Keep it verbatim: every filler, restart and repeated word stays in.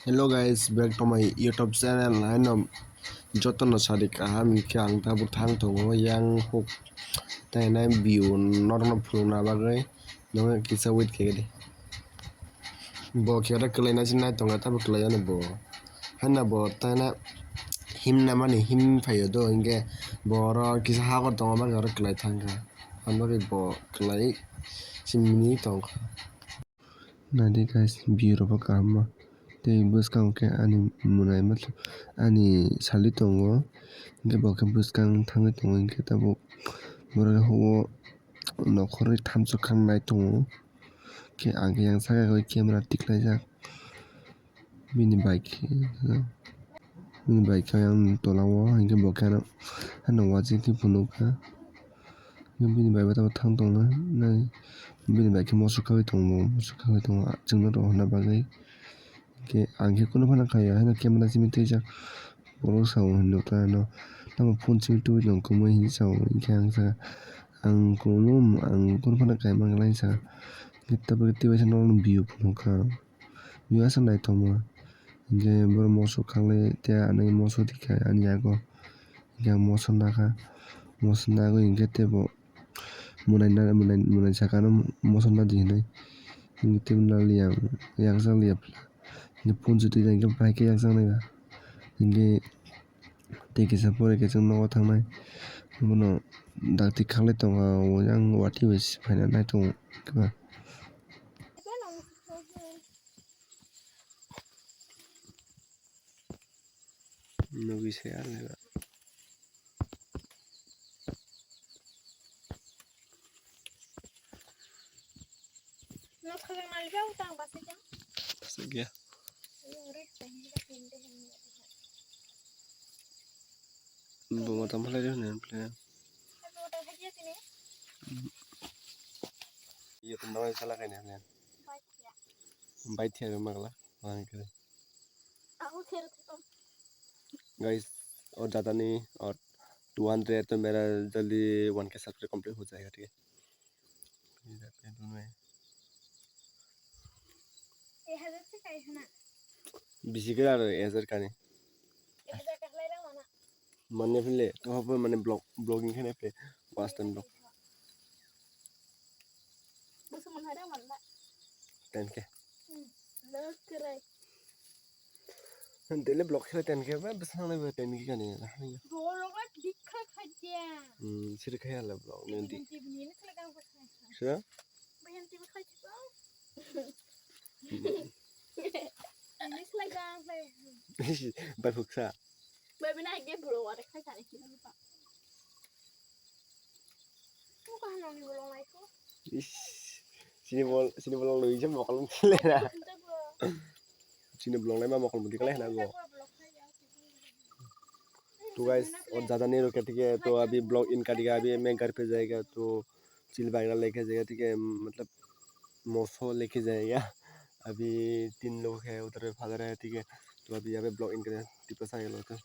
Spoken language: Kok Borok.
Hello guys, back to my YouTube channel. Haino jotono sadi kaham, hinkhe ang tabuk thang tongo yang huk tainai view norokno phunukna bagwi. Nokhe kisa wait khe di. Bo khe oro kwlaina se nai tongo, tabuk kwlaiya no bo. Haino bo taina himna mani him phaio do, hinkhe bo oro kisa hakor tongo, bagwi oro kwlai thangkha. Ang bagwi bo kwlai simi tongkha. Naidi guys, view rok bo kaham ma. Tei bwskango khe ani mwnai, matlab ani sali tongo. Hinkhe bo khe bwskang thangwi tongo, hinkhe tabuk borok hago nokhorwi thamsok kha nai tongo. Khe ang khe yang saka khe camera tiklaijak. Bini bike khe, bini bike khe yang tola o, hinkhe bo khe ano, ano watwi khe phunukha. Bini bike bo tabuk thang tongnai, bini bike khe mosok kagwi tongo, mosok kagwi tongo, chwngno rw hwnna bagwi. Hinkhe ang khe kunu phano khaiya, haino camera simi twijak, borok sao hinwi nukha ano, tamo phone simi tubui tongo kwmwi hinwi sao, hinkhe ang sakha, ang kunu, ang kunu phano kaimanglai sakha, hinkhe tabuk twibaisa norokno view phunukha. View aswk naithokma. Hinkhe borok mosok khaklai tei ani mosok rikha ani yago. Hinkhe ang mosok nakha. Mosok nagwi hinkhe teibo mwnai na, mwnai, mwnai sakano mosok nadi hinwi. Hinkhe teibo naliya, yakjak liya phala. Hinkhe phone sotwi hinkhe bahai khe yakjak naiba. Hinkhe tei kisa pore khe chwng nogo thangnai. Bono dakti khaklai tongo, yang watwi bai se phaina nai tongo. Nugwi se ang eba. Thasa gaya. Bo mata malai rw hwnwi play. Iyo tong dawai sala kaini hwnwi. Bai thiya magla. Guys, aur jada nahi, aur two hundred to mera jaldi one K subscribe complete ho jayega, theek hai? Bisi khe aro ek hajar kani. Mane phile, to hobo mane vlog, vlogging khe nai phile, first time vlog. Ten K. Daily vlog khe ten K ba bwswk nang nai bo ten K kani. Borok dikha khadia. Hmm, siri khai ala vlog ni di. Sira? Bai phuksa. Bai bini age bro wara khai kani kino pa. Ko kaham ni bolong lai ko. Is. Sini bol, sini bolong lui je mokol mukti le na. Sini bolong lai ma mokol mukti kale na go. To guys, o jada ni roke theek hai, to abhi vlog in kareega, abhi main ghar pe jayega, to chil bagna leke jayega, theek hai, matlab moso leke jayega. Abhi teen log hai udhar pe phag rahe hai, theek hai, to abhi yahan pe vlog in kareega, Tiprasa ke log to.